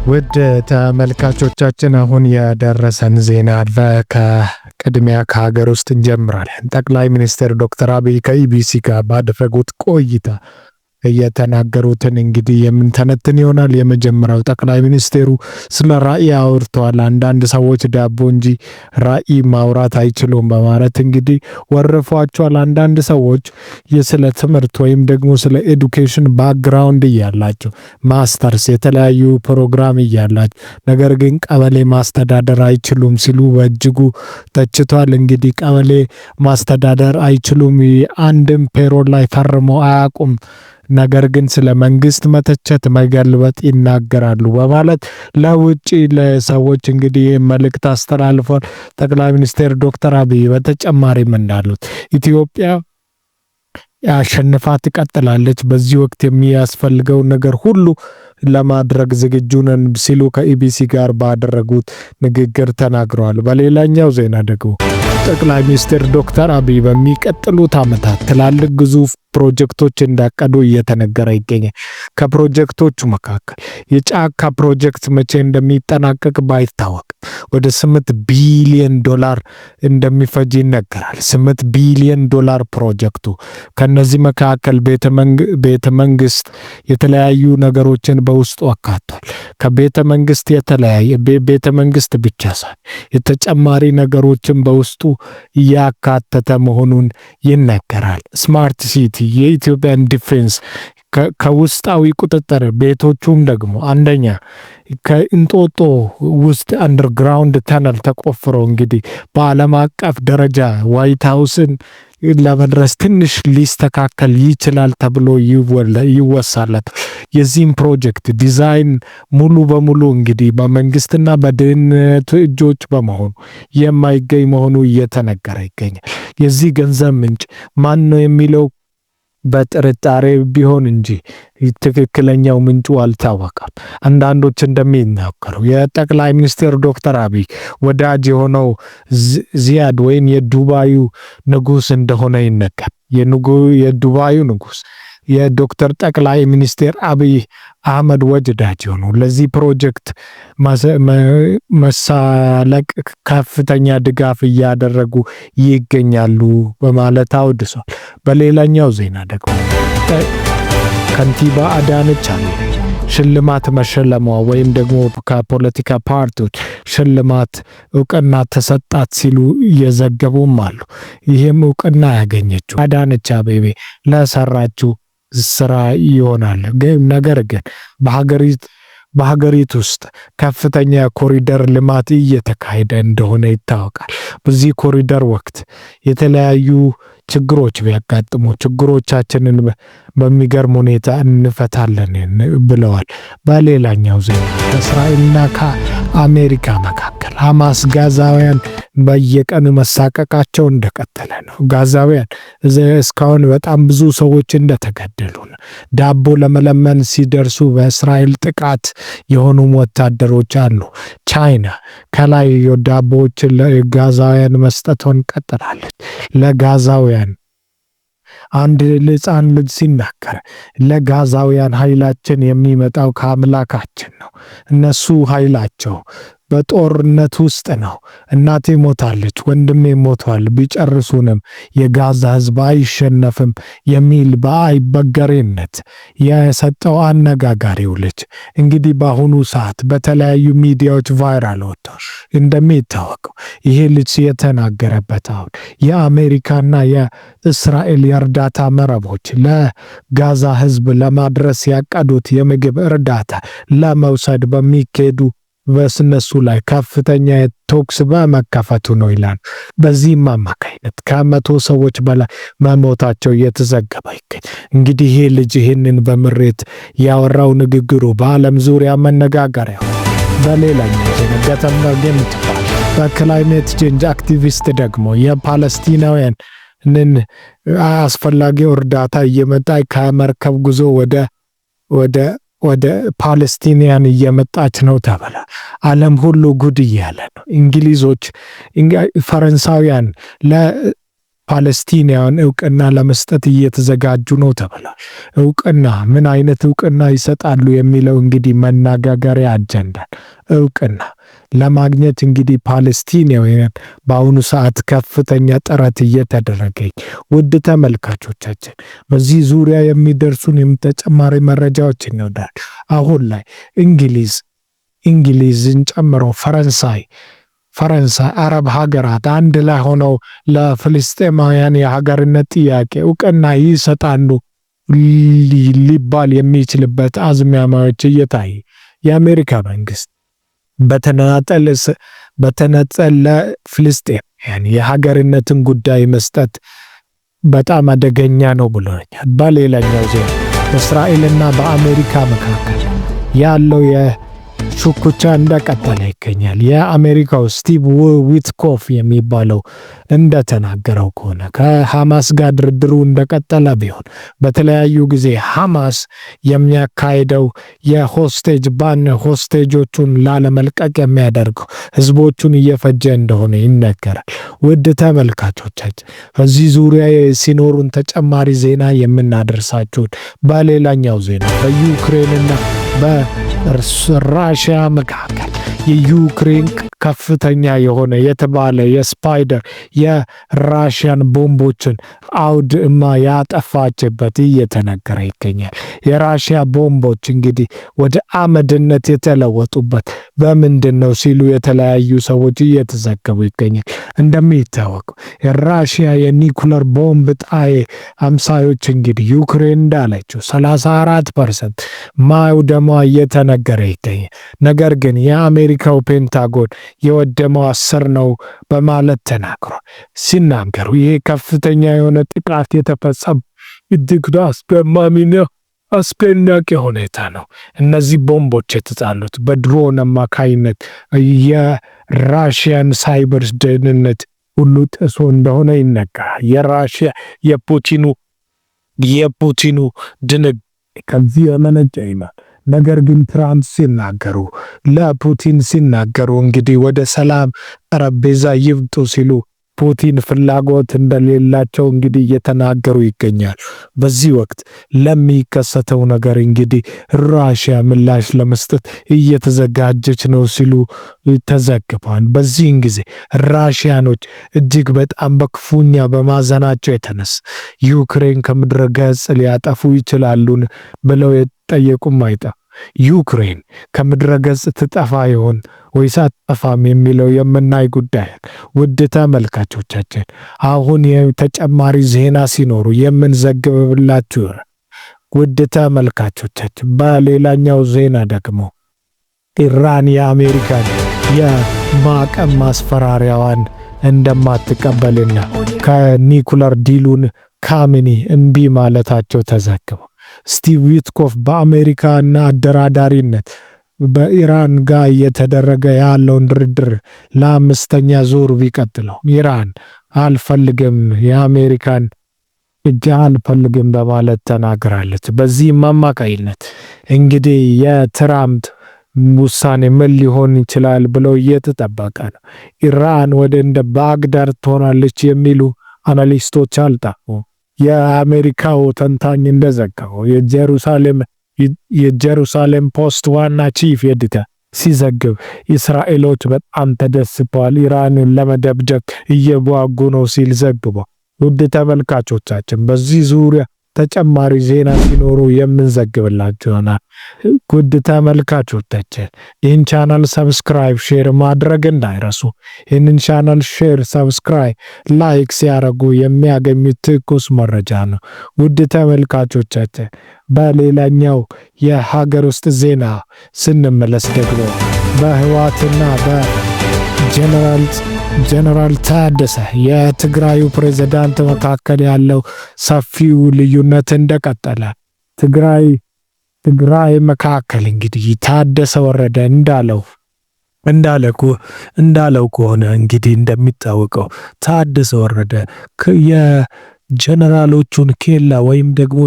ውድ ተመልካቾቻችን፣ አሁን የደረሰን ዜና አለ። ከቅድሚያ ከሀገር ውስጥ እንጀምራለን። ጠቅላይ ሚኒስትር ዶክተር አብይ ከኢቢሲ ጋር ባደረጉት ቆይታ የተናገሩትን እንግዲህ የምንተነትን ይሆናል። የመጀመሪያው ጠቅላይ ሚኒስቴሩ ስለ ራዕይ አውርተዋል። አንዳንድ ሰዎች ዳቦ እንጂ ራዕይ ማውራት አይችሉም በማለት እንግዲህ ወርፏቸዋል። አንዳንድ ሰዎች ስለ ትምህርት ወይም ደግሞ ስለ education background እያላቸው፣ ማስተርስ የተለያዩ ፕሮግራም እያላቸው ነገር ግን ቀበሌ ማስተዳደር አይችሉም ሲሉ በእጅጉ ተችቷል። እንግዲህ ቀበሌ ማስተዳደር አይችሉም፣ አንድም payroll ላይ ፈርሞ አያውቁም፣ ነገር ግን ስለ መንግስት መተቸት መገልበጥ ይናገራሉ በማለት ለውጭ ለሰዎች እንግዲህ መልእክት አስተላልፏል። ጠቅላይ ሚኒስትር ዶክተር አብይ በተጨማሪም እንዳሉት ኢትዮጵያ አሸንፋ ትቀጥላለች፣ በዚህ ወቅት የሚያስፈልገው ነገር ሁሉ ለማድረግ ዝግጁ ነን ሲሉ ከኢቢሲ ጋር ባደረጉት ንግግር ተናግረዋል። በሌላኛው ዜና ደግሞ ጠቅላይ ሚኒስትር ዶክተር አብይ በሚቀጥሉት ዓመታት ትላልቅ ግዙፍ ፕሮጀክቶች እንዳቀዱ እየተነገረ ይገኛል። ከፕሮጀክቶቹ መካከል የጫካ ፕሮጀክት መቼ እንደሚጠናቀቅ ባይታወቅም ወደ 8 ቢሊዮን ዶላር እንደሚፈጅ ይነገራል። 8 ቢሊዮን ዶላር ፕሮጀክቱ። ከነዚህ መካከል ቤተ መንግስት የተለያዩ ነገሮችን በውስጡ አካቷል። ከቤተ መንግስት የተለያየ ቤተ መንግስት ብቻ ሳይሆን የተጨማሪ ነገሮችን በውስጡ ያካተተ መሆኑን ይነገራል። Smart city፣ የኢትዮጵያን defense ከውስጣዊ ቁጥጥር ቤቶቹም ደግሞ አንደኛ ከእንጦጦ ውስጥ underground tunnel ተቆፍሮ እንግዲህ በዓለም አቀፍ ደረጃ White House ን ለመድረስ ትንሽ ሊስተካከል ይችላል ተብሎ ይወሳለታል። የዚህም ፕሮጀክት ዲዛይን ሙሉ በሙሉ እንግዲህ በመንግስትና በደህንነት እጆች በመሆኑ የማይገኝ መሆኑ እየተነገረ ይገኛል። የዚህ ገንዘብ ምንጭ ማን ነው የሚለው በጥርጣሬ ቢሆን እንጂ ትክክለኛው ምንጩ አልታወቀም። አንዳንዶች እንደሚናገሩ የጠቅላይ ሚኒስትር ዶክተር አብይ ወዳጅ የሆነው ዚያድ ወይም የዱባዩ ንጉስ እንደሆነ ይነገር። የዱባዩ ንጉስ የዶክተር ጠቅላይ ሚኒስትር አብይ አህመድ ወዳጅ የሆኑ ለዚህ ፕሮጀክት መሳለቅ ከፍተኛ ድጋፍ እያደረጉ ይገኛሉ በማለት አውድሷል። በሌላኛው ዜና ደግሞ ከንቲባ አዳነች አቤቤ ሽልማት መሸለሟ ወይም ደግሞ ከፖለቲካ ፓርቲዎች ሽልማት እውቅና ተሰጣት ሲሉ እየዘገቡም አሉ። ይህም እውቅና ያገኘችው አዳነች አቤቤ ለሰራችው ስራ ይሆናል። ነገር ግን በሀገሪቱ ውስጥ ከፍተኛ የኮሪደር ልማት እየተካሄደ እንደሆነ ይታወቃል። በዚህ ኮሪደር ወቅት የተለያዩ ችግሮች ቢያጋጥሙ ችግሮቻችንን በሚገርም ሁኔታ እንፈታለን ብለዋል። በሌላኛው ዜና ከእስራኤልና ከአሜሪካ መካከል ሐማስ ጋዛውያን በየቀኑ መሳቀቃቸው እንደቀጠለ ነው። ጋዛውያን እስካሁን በጣም ብዙ ሰዎች እንደተገደሉ ነው። ዳቦ ለመለመን ሲደርሱ በእስራኤል ጥቃት የሆኑም ወታደሮች አሉ። ቻይና ከላይ ዳቦዎችን ለጋዛውያን መስጠቷን ቀጥላለች። ለጋዛውያን አንድ ሕፃን ልጅ ሲናገር ለጋዛውያን ኃይላችን የሚመጣው ከአምላካችን ነው። እነሱ ኃይላቸው በጦርነት ውስጥ ነው። እናቴ ሞታለች፣ ወንድሜ ሞቷል፣ ቢጨርሱንም የጋዛ ሕዝብ አይሸነፍም የሚል በአይበገሬነት የሰጠው አነጋጋሪው ልጅ እንግዲህ በአሁኑ ሰዓት በተለያዩ ሚዲያዎች viral ወጥቷል። እንደሚታወቀው ይሄ ልጅ የተናገረበት አሁን የአሜሪካና የእስራኤል የእርዳታ መረቦች ለጋዛ ሕዝብ ለማድረስ ያቀዱት የምግብ እርዳታ ለመውሰድ በሚካሄዱ በእነሱ ላይ ከፍተኛ ተኩስ በመከፈቱ ነው ይላል። በዚህም አማካይነት ከ100 ሰዎች በላይ መሞታቸው እየተዘገበ ይገኛል። እንግዲህ ይሄ ልጅ ይህንን በምሬት ያወራው ንግግሩ በዓለም ዙሪያ መነጋገሪያ። በሌላኛው ዜና ገተንበርግ የምትባል በ climate change አክቲቪስት ደግሞ የፓለስቲናውያንን አስፈላጊው እርዳታ እየመጣ ከመርከብ ጉዞ ወደ Palestinian እየመጣች ነው ተባለ። ዓለም ሁሉ ጉድ እያለ ነው። እንግሊዞች፣ ፈረንሳውያን ፓለስቲናውያን እውቅና ለመስጠት እየተዘጋጁ ነው ተብሏል። እውቅና ምን አይነት እውቅና ይሰጣሉ የሚለው እንግዲህ መነጋገሪያ አጀንዳ። እውቅና ለማግኘት እንግዲህ ፓለስቲናውያን በአሁኑ ሰዓት ከፍተኛ ጥረት እየተደረገ። ውድ ተመልካቾቻችን፣ በዚህ ዙሪያ የሚደርሱን ተጨማሪ መረጃዎች ይኖራል። አሁን ላይ እንግሊዝን ጨምሮ ፈረንሳይ፣ አረብ ሀገራት አንድ ላይ ሆነው ለፍልስጤማውያን የሀገርነት ጥያቄ እውቅና ይሰጣሉ ሊባል የሚችልበት አዝማሚያዎች እየታየ፣ የአሜሪካ መንግስት በተነጠለ ፍልስጤም የሀገርነትን ጉዳይ መስጠት በጣም አደገኛ ነው ብሎኛል። በሌላኛው ዜና በእስራኤልና በአሜሪካ መካከል ያለው የሹኩቻ እንደቀጠለ ይገኛል። የአሜሪካው ስቲቭ ዊትኮፍ የሚባለው እንደተናገረው ከሆነ ከሐማስ ጋር ድርድሩ እንደቀጠለ ቢሆን በተለያዩ ጊዜ ሐማስ የሚያካሂደው የ hostage ban፣ hostage ኦቹን ላለመልቀቅ የሚያደርገው ህዝቦቹን እየፈጀ እንደሆነ ይነገራል። ውድ ተመልካቾቻችን፣ በዚህ ዙሪያ ሲኖሩን ተጨማሪ ዜና የምናደርሳችሁን። በሌላኛው ዜና በዩክሬንና በራሽያ መካከል የዩክሬን ከፍተኛ የሆነ የተባለ የስፓይደር የራሽያን ቦምቦችን አውድማ ያጠፋችበት እየተነገረ ይገኛል። የራሽያ ቦምቦች እንግዲህ ወደ አመድነት የተለወጡበት በምንድን ነው ሲሉ የተለያዩ ሰዎች እየተዘገቡ ይገኛል። እንደሚታወቀው የራሽያ የኒኩለር ቦምብ ጣይ አምሳዮች እንግዲህ ዩክሬን እንዳለችው 34% ማውደሟ እየተነገረ ይገኛል። ነገር ግን የአሜሪካው ፔንታጎን የወደመው 10 ነው በማለት ተናግሯል። ሲናገሩ ይሄ ከፍተኛ የሆነ ጥቃት የተፈጸመ እጅግ አስደማሚና አስደናቂ ሁኔታ ነው። እነዚህ ቦምቦች የተጣሉት በድሮን አማካይነት የራሽያን ሳይበር ደህንነት ሁሉ ጥሶ እንደሆነ ይነገራል። የራሽያ የፑቲኑ ድንግ ከዚህ የመነጨ ይላል። ነገር ግን ትራምፕ ሲናገሩ፣ ለፑቲን ሲናገሩ እንግዲህ ወደ ሰላም ጠረጴዛ ይምጡ ሲሉ ፑቲን ፍላጎት እንደሌላቸው እንግዲህ እየተናገሩ ይገኛል። በዚህ ወቅት ለሚከሰተው ነገር እንግዲህ ራሽያ ምላሽ ለመስጠት እየተዘጋጀች ነው ሲሉ ተዘግቧል። በዚህን ጊዜ ራሽያኖች እጅግ በጣም በክፉኛ በማዘናቸው የተነሳ ዩክሬን ከምድረ ገጽ ሊያጠፉ ይችላሉን ብለው የጠየቁም አይጠ ዩክሬን ከምድረ ገጽ ትጠፋ ይሆን ወይስ አትጠፋም የሚለው የምናይ ጉዳይ። ውድ ተመልካቾቻችን፣ አሁን የተጨማሪ ዜና ሲኖሩ የምንዘግብላችሁ። ውድ ተመልካቾቻችን፣ በሌላኛው ዜና ደግሞ ኢራን የአሜሪካን የማዕቀብ ማስፈራሪያዋን እንደማትቀበልና ከ nuclear deal ኡን ካሚኒ እምቢ ማለታቸው ተዘግቧል። ስቲቭ ዊትኮፍ በአሜሪካና አደራዳሪነት በኢራን ጋር እየተደረገ ያለውን ድርድር ለአምስተኛ ዙር ቢቀጥለው ኢራን አልፈልግም፣ የአሜሪካን እጅ አልፈልግም በማለት ተናግራለች። በዚህም አማካይነት እንግዲህ የትራምፕ ውሳኔ ምን ሊሆን ይችላል ብለው እየተጠበቀ ነው። ኢራን ወደ እንደ ባግዳድ ትሆናለች የሚሉ analyst ኦች አልጠፉም። የአሜሪካው ተንታኝ እንደዘገበው የጀሩሳሌም ፖስት ዋና chief editor ሲዘግብ እስራኤሎች በጣም ተደስተዋል፣ ኢራንን ለመደብደብ እየጓጉ ነው ሲል ዘግቧል። ውድ ተመልካቾቻችን፣ በዚህ ዙሪያ ተጨማሪ ዜና ሲኖሩ የምንዘግብላችሁ ይሆናል። ውድ ተመልካቾቻችን፣ ይህን channel subscribe፣ share ማድረግ እንዳይረሱ። ይህንን channel share፣ subscribe፣ like ሲያደርጉ የሚያገኙት ትኩስ መረጃ ነው። ውድ ተመልካቾቻችን፣ በሌላኛው የሀገር ውስጥ ዜና ስንመለስ ደግሞ በህወሓትና በጀነራል ጀነራል ታደሰ የትግራዩ ፕሬዝዳንት መካከል ያለው ሰፊው ልዩነት እንደቀጠለ፣ ትግራይ መካከል እንግዲህ ታደሰ ወረደ እንዳለው ከሆነ እንግዲህ እንደሚታወቀው ታደሰ ወረደ የጀነራሎቹን ኬላ ወይም ደግሞ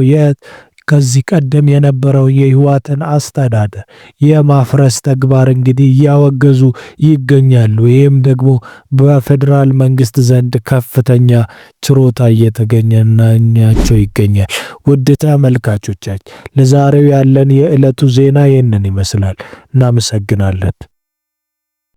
ከዚህ ቀደም የነበረው የህወሓትን አስተዳደር የማፍረስ ተግባር እንግዲህ እያወገዙ ይገኛሉ። ይህም ደግሞ በፌዴራል መንግስት ዘንድ ከፍተኛ ችሮታ እየተገኘናቸው ይገኛል። ውድ ተመልካቾቻችን ለዛሬው ያለን የዕለቱ ዜና ይህንን ይመስላል። እናመሰግናለን።